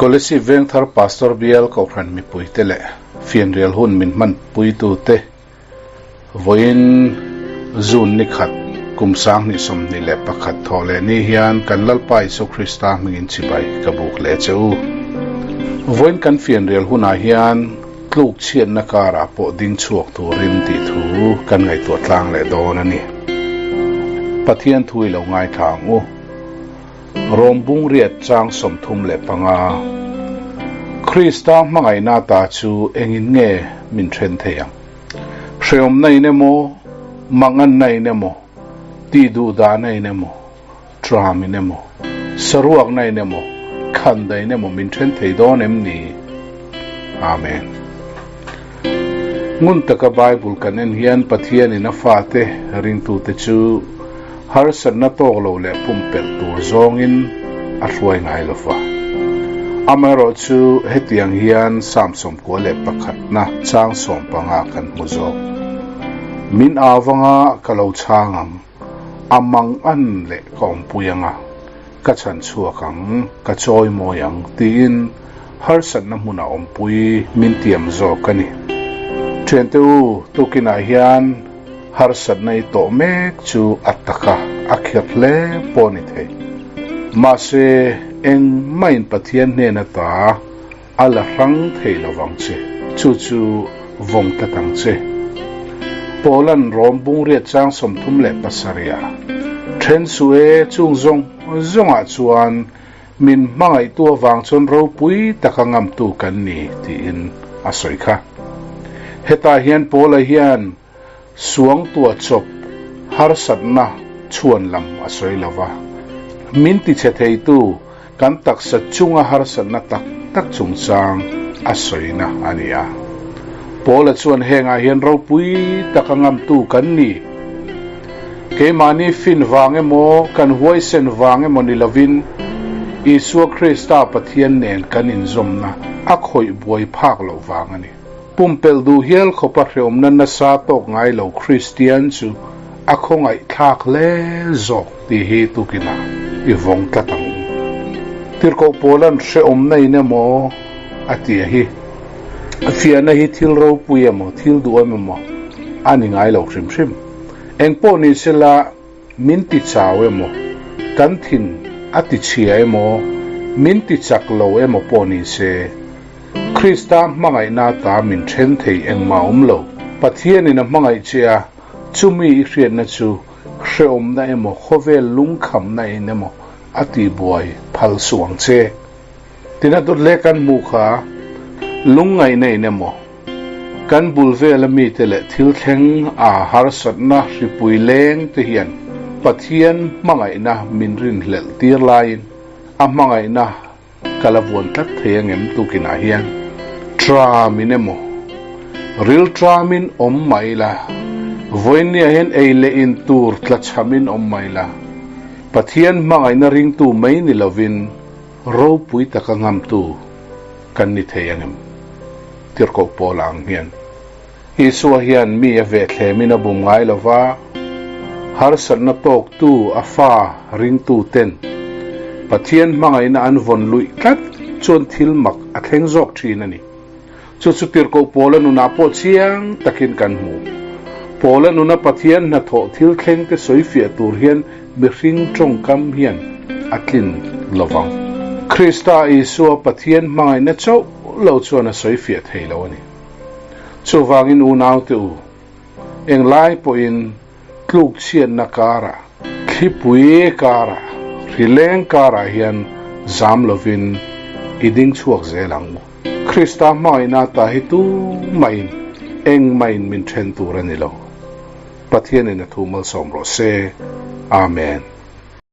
Kolasib Vengthar Pastor Bial Kohhran mipuite leh fianrial hun min hmanpuitute vawiin June ni khat kum 2021 thawh leh ni hian kan Lalpa Isua Krista hmingin chibai ka buk leh che u. Vawiin kan fianrial hunah hian tluk chhiatna karah pawh ding chhuak turin tih thu kan ngaihtuah tlang leh dawn a ni. Pathian thu i lo ngaithla ang u. Rom bungriat chang 35. Krista hmangaihna ta chu engin nge min then thei ang? Hreawmna in emaw, manganna in emaw, tih duhdahna in emaw, tram in emaw, saruakna in emaw, khanda in emaw min then thei dawn em ni? Amen. Ngun taka Bible kan en hian Pathianin a fate ringtute chu harsatna tawk lo leh pumpelh tur zawngin a hruai ngai lo va. Amaherawhchu hetiang hian Psalm 91 na chang 15 kan hmu zawk. Min avanga ka lo chhang ang, a mang an leh ka awmpui anga, ka chhan chhuak ang, ka chawi mawi ang tiin harsatna hmunah awmpui min tiam zawk a ni. Thiante u, tukinah hian harsatna i tawh mek chu a taka a khirh hle pawh ni thei. Mahse, engmahin Pathian hnen ata a la hrang thei lovang che, chu chu vawng tlat ang che. Paula'n Rom bungriat chang 37 ah, Then suh e, chung zawng zawngah chuan min hmangaihtu avang chuan ropui taka ngamtu kan ni, tiin a sawi kha. Hetah hian Paula hian suangtua chawp harsatna chhuan lam a sawi lo va. Min tichhe theitu kan taksa chunga harsatna tak tak chungchang a sawina a ni a. Paula chuan hengah hian ropui taka ngamtu kan ni. Keimahni fin vang emaw, kan huaisen vang emaw ni lovin Isua Krista Pathian nen kan inzawmna a khawih buai phak loh vang a ni. Pumpelh duh hial khawpa hreawmna nasa tawk ngai lo Kristian chu a khawngaih thlak hle zawk tih hi tukinah i vawng tlat ang u. Tirhkoh Paula'n hreawmna in emaw a ti a hi, fiahna hi thil ropui emaw, thil duhawm emaw a ni ngai lo hrim hrim. Engpawh ni sela min ti chau emaw, kan thin a ti chhia emaw, min ti chak lo emaw pawh ni se, Krista hmangaihna ata min then thei engmah awm lo. Pathianin a hmangaih che a, chumi i hriatna chu hreawmna emaw khawvel lungkhamna in emaw a tihbuai phal suh ang che. Tina dawt leh kan hmuh kha lungngaihna in emaw, kan bul vela mite leh thil thleng a harsatna hripui leng te hian Pathian hmangaihna min rinhlelh tir laiin a hmangaihna ka la vuan tlat thei angem tukinah hian tramin emaw ril tramin awm mah ila, vawiinniah hian ei leh in tur tlachhamin awm mah ila, Pathian hmangaihna ringtu mai ni lovin ropui taka ngamtu kan ni thei angem? Tirhkoh Paula ang hian Isua hian mi a vehthlemin a bum ngai lo va, harsatna tawktu a fa ringtu ten Pathian hmangaihna an vawn luih tlat chuan thil mak a thleng zawk thin a ni. Chu chu Tirhkoh Paula nunah pawh chiang takin kan hmu. Paula nuna Pathian hnathawh thil thleng te sawi fiah tur hian mihring tawngkam hian a tlin lovang. Krista Isua Pathian hmangaihna chauh lo chuan a sawi fiah thei lo a ni. Chuvangin unaute u, englai pawhin tluk chhiatna karah, thlipui karah, hrileng karah hian zam lovin i ding chhuak zel ang u. Krista hmangaihna ta hi tu mahin engmahin min then tur a ni lo. Pathianin a thu malsawm rawh se. Amen.